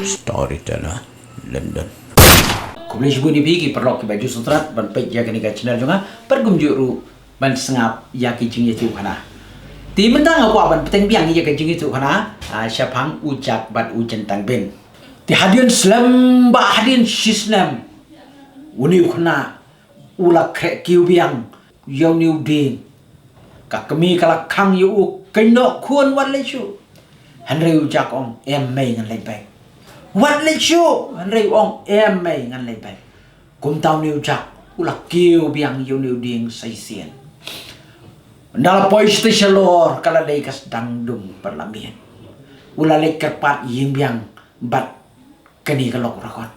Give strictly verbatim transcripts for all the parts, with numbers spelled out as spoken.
Storyteller London. Khublei shibun ïa phi ki paralok kiba ju sngewtynnat ban peit ïa kane ka channel jong nga, bad kumjuh ruh ban sngap ïa ki jingïathuhkhana. Te mynta nga kwah ban bteng biang ïa ka jingïathuhkhana, ah, shaphang u Jack bad u Jyntangbin. Te hadien slem bad hadien shisnem, une u khynnah u la khreh kiew biang ïa une u dieng. Ka kmie ka la khang ïa u, kynnoh khun, wat leit shuh. Hynrei u Jack u ong, em mei, ngan leit beit. Wat leit shuh, hynrei u ong, em mei, ngan leit beit. Kumta une u Jack u la kiew biang ïa une u dieng sa shisien. Ynda la poi shatei shalor ka la dei ka sdang dum bad la miet. U la leit kyrpad ïing biang bad kane ka lok rakot.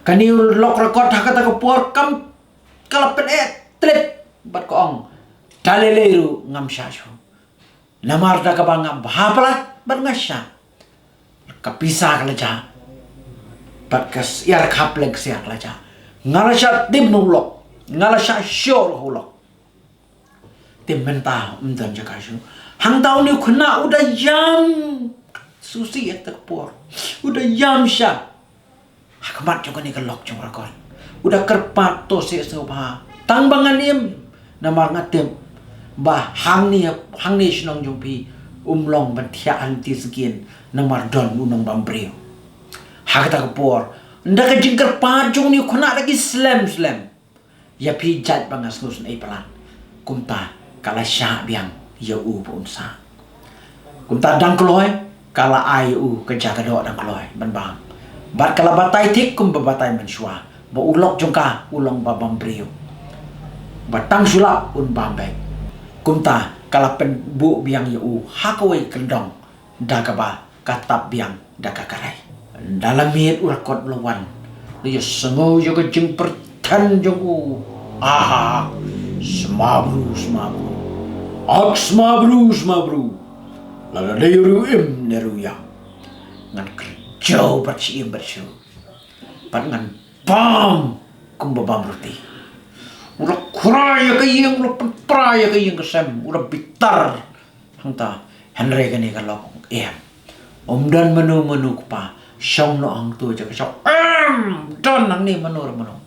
Kane u lok rakot ha kata ka por kam ka la pyneh tlit bad ka ong, da lei lei ruh ngam shah shuh. Namar da kaba nga bha palat bad nga shah, ka pisa ka la jah, bad ka syiar khapleng ka syiar ka la jah. Nga la shah tim na u lok, nga la shah shoh ruh ha u lok. Te mynta ym don jaka shuh. Hangta une u khynnah u da ïam shisha ïa kata ka por. U da ïam sha ha khmat jong kane ka lok jong u rakot. U da kyrpad to seh sngewbha, tang ba ngan im. Namar nga tip ba hangne, hangne shnong jong phi um long ban thiah ha lynti sngewsih, namar don u nongbambriew. Ha kata ka por, ynda ka jingkyrpad jong une u khynnah da ki slem slem, ïa phi jait ba nga sngewsynei palat. Kumta ka la shah biang ïa u ba un sah. Kumta dang kloi ka la ai ïa u ka ja ka doh dang kloi ban bam. Bad ka la batai thik kumba batai mynshuwa ba u lok jong ka u long ba bambriew, ba tang shu lap un bam beit. Kumta ka la pynbuh biang ïa u ha kawei ka kyndong da kaba ka tap biang da ka karei. Ynda la miet u rakot u la wan, u la ïasngew ïa ka jingpyrthen jong u. Aha, sma bru, sma bru. Ak sma bru, sma bru. Lada dei ruh im ne ruh ïa, ngan kyrjaw bad shi im bad shu, bad ngan bam kumba bam ruti. U la khura ïa ka ïing, u la pynpra ïa ka ïing ka sem, u la bitar hangta. Hynrei kane ka lok em. Ym don mano mano kpa, shong noh hangto jaka shong. Em, don hangne mano re mano.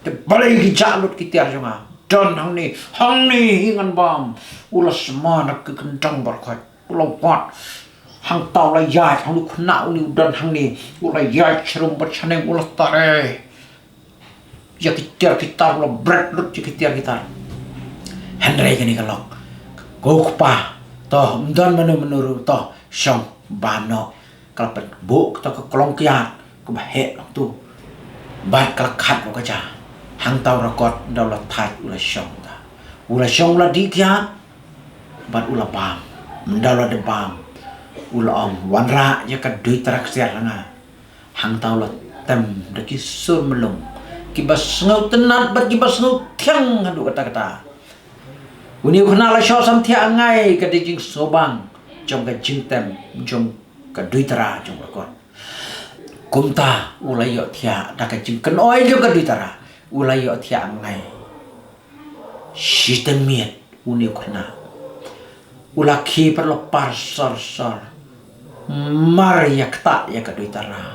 Te balei ki jah lut ki tiar jong nga? Don hangne, hangne hi ngan bam. U la sma na ki kyndong barkhot. U la wad. Hangta u la ïaid, hangno u khynnah une u don hangne. U la ïaid sharum bad shaneng, u la tare ïa ki tiar ki tar, u la bret lut ïa ki tiar ki tar. Hynrei kane ka lok, ko kpa, to, ym don mano mano ruh, to shong bam noh. Ka la pynbuh kata ka klong kiad kaba heh hangto, bad ka la khat noh ka ja. Hangta u rakot ynda u la thait u la shong ta. U la shong u la dih kiad bad u la bam. Ynda u la dep bam, u la ong, wanrah ïa ka duitara ksiar ha nga. Hangta u la tem da ki sur mlung kiba sngewtynnat bad kiba sngewthiang haduh katta katta. Une u khynnah la shoh samthiah ngai ka dei jingsngewbang jong ka jingtem jong ka duitara jong u rakot. Kumta u la ïohthiah da ka jingkynoi jong ka duitara, u la ïohthiah ngai. Shiteng miet une u khynnah u la khie pat la par sor sor, mar ïa ktah ïa ka duitara.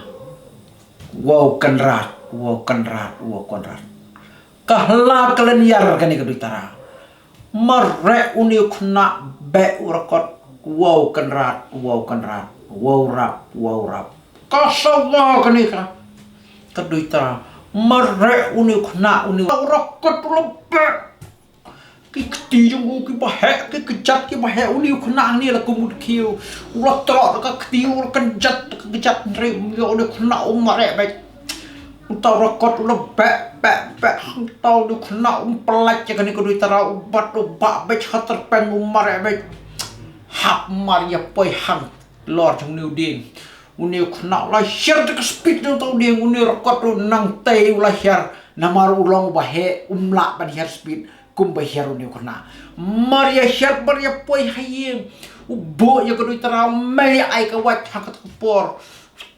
Wow Kynrad, wow Kynrad, wow Kynrad. Ka hlad ka lyniar kane ka duitara. Mareh une u khynnah beh u rakot, wow Kynrad, wow Kynrad, wow rap, wow rap. Ka sawa kane ka, ka duitara. Mareh une u khynnah, une u rakot u la beh. Ki kti jong u kiba heh, ki kjat kiba heh, une u khynnah hangne la kumut khiew. U la troh da ka kti, u la kynjat da ka kjat, hynrei une u khynnah u mareh beit. Uta u rakot u la beh beh beh, hangta une u khynnah um pyllait ïa kane ka duitara, u bat u bah beit ha tyrpeng, u mareh beit. Hap mar ïa poi halor jong une u dieng. Une u khynnah u la hiar da ka speed na uta u dieng, une u rakot u nang tei u la hiar, namar u long uba heh, um lah ban hiar speed kumba hiar une u khynnah. Mar ïa hiar, mar ïa poi ha ïing, u buh ïa ka duitara, u mei ai ka wait ha kata ka por.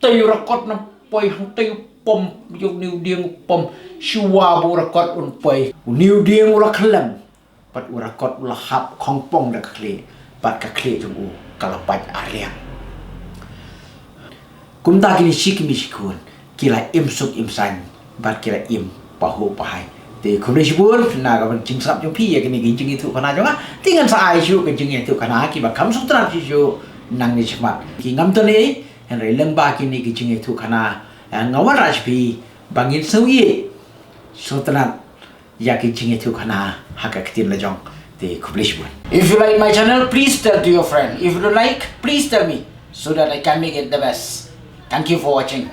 Tei u rakot nang poi hangtei u pom, ïa une u dieng u pom. Shuwa ba u rakot un poi, une u dieng u la khyllem. Bad u rakot u la hap khongpong da ka khlieh, bad ka khlieh jong u ka la pait arliang. Kumta kine shi kmie shi khun ki la im suk im saiñ bad ki la im pahuh pahai. Te khublei shibun na ka ban jingsngap jong phi ïa kine ki jingïathuhkhana jong nga. Te ngan sa ai shuh ka jingïathuhkhana kiba kham sngewtynnat shuh shuh nangne shakhmat. Ki ngam tip ei, hynrei lyngba kine ki jingïathuhkhana, eh, nga wanrah sha phi ba ngin sngewthuh sngewtynnat ïa ki jingïathuhkhana ha ka ktien la jong. Te khublei shibun. If you like my channel, please tell to your friend. If you don't like, please tell me so that I can make it the best. Thank you for watching.